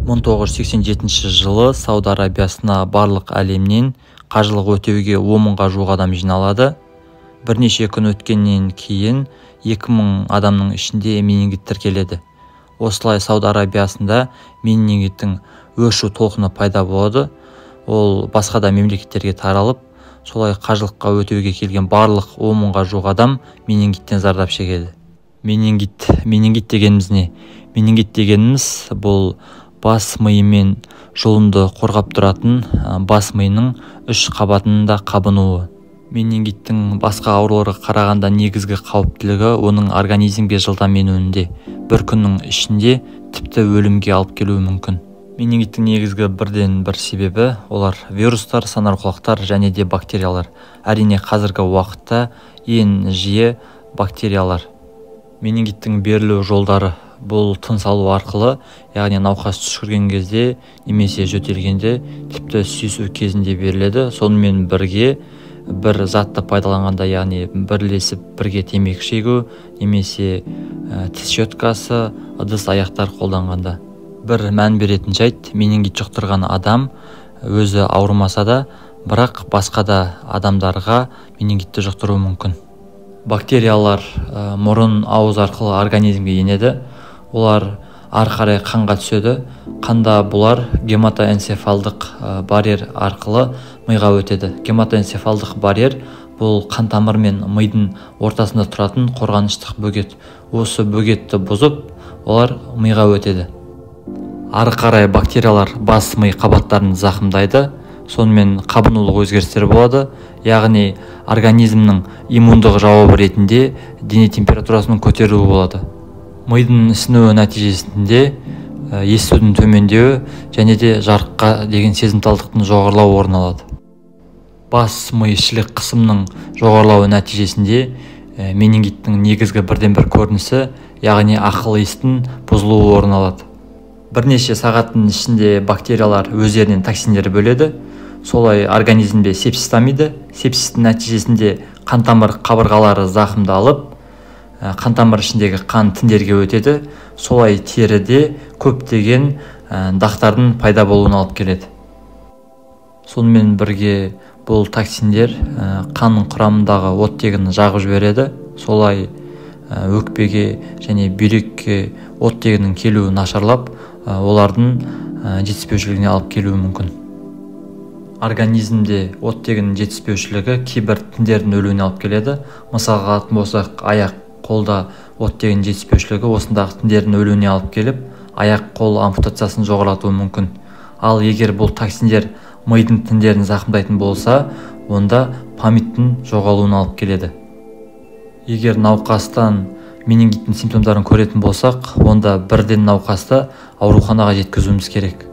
1987 жылы Сауд Арабиясына барлық әлемнен қажылық өтеуге 10 мыңға жуық адам жиналады. Бірнеше күн өткеннен кейін 2000 адамның ішінде менингит тіркеледі. Осылай Сауд Арабиясында менингиттің өршу толқыны пайда болады. Ол басқа да мемлекеттерге таралып, солай қажылыққа өтеуге келген барлық 10 мыңға жуық адам менингиттен зардап шегеді. Менингит дегеніміз не? Менингит дегеніміз бұл бас миы мен жұлынды қорғап тұратын бас миының үш қабатының да қабынуы. Менингиттің басқа ауруларға қарағанда негізгі қауіптілігі оның организмге жылдам енуінде, бір күннің ішінде тіпті өлімге алып келуі мүмкін. Менингиттің негізгі бірден бір себебі олар вирустар, саңырауқұлақтар және де бактериялар. Әрине, қазіргі уақытта ең жиі бактериялар. Менингиттің берілу жолдары бұл тыныс алу арқылы, яғни науқас түшкірген кезде немесе жөтелгенде, тіпті сүйісу кезінде беріледі. Сонымен бірге бір затты пайдаланғанда, яғни бірлесіп бірге темекі шегу немесе тіс щеткасы, ыдыс аяқтар қолданғанда. Бір мән беретін жайт, менингит жұқтырған адам өзі ауырмаса да, бірақ басқа да адамдарға менингитті жұқтыруы мүмкін. Бактериялар мұрын, ауыз арқылы организмге енеді. Олар ары қарай қанға түседі. Қанда бұлар гематоэнцефалдық барьер арқылы миға өтеді. Гематоэнцефалдық барьер бұл қан тамыр мен мидың ортасында тұратын қорғаныштық бөгет. Осы бөгетті бұзып, олар миға өтеді. Ары қарай бактериялар бас ми қабаттарын зақымдайды. Сонымен қабынулық өзгерістер болады. Яғни организмнің иммундық жауабы ретінде дене температурасының көтерілуі болады. Мидың ісінуі нәтижесінде естудің төмендеуі және де жарыққа деген сезімталдықтың жоғарылауы орын алады. Бас ми ішілік қысымның жоғарылауы нәтижесінде менингиттің негізгі бірден-бір көрінісі, яғни ақыл естің бұзылуы орын алады. Бірнеше сағаттың ішінде бактериялар өздерінен токсиндер бөледі. Солай организмде сепсис дамиды. Сепсистің нәтижесінде қан тамыр қабырғалары зақымдалып, қан тамыр ішіндегі қан тіндерге өтеді. Солай теріде көптеген дақтардың пайда болуына алып келеді. Сонымен бірге бұл токсиндер қанның құрамындағы оттегін жағып жібереді. Солай өкпеге және бүйрекке оттегінің келуі нашарлап, олардың жетіспеушілігіне алып келуі мүмкін. Организмде оттегінің жетіспеушілігі кейбір тіндердің өлуіне алып келеді. Мысалға алатын болсақ, аяқ қолда оттегінің жетіспеушілігі осындағы тіндердің өлуіне алып келіп, аяқ қол ампутациясын жоғарылатуы мүмкін. Ал егер бұл токсиндер мидың тіндерін зақымдайтын болса, онда памяттің жоғалуына алып келеді. Егер науқастан менингиттің симптомдарын көретін болсақ, онда бірден науқасты ауруханаға жеткізуіміз керек.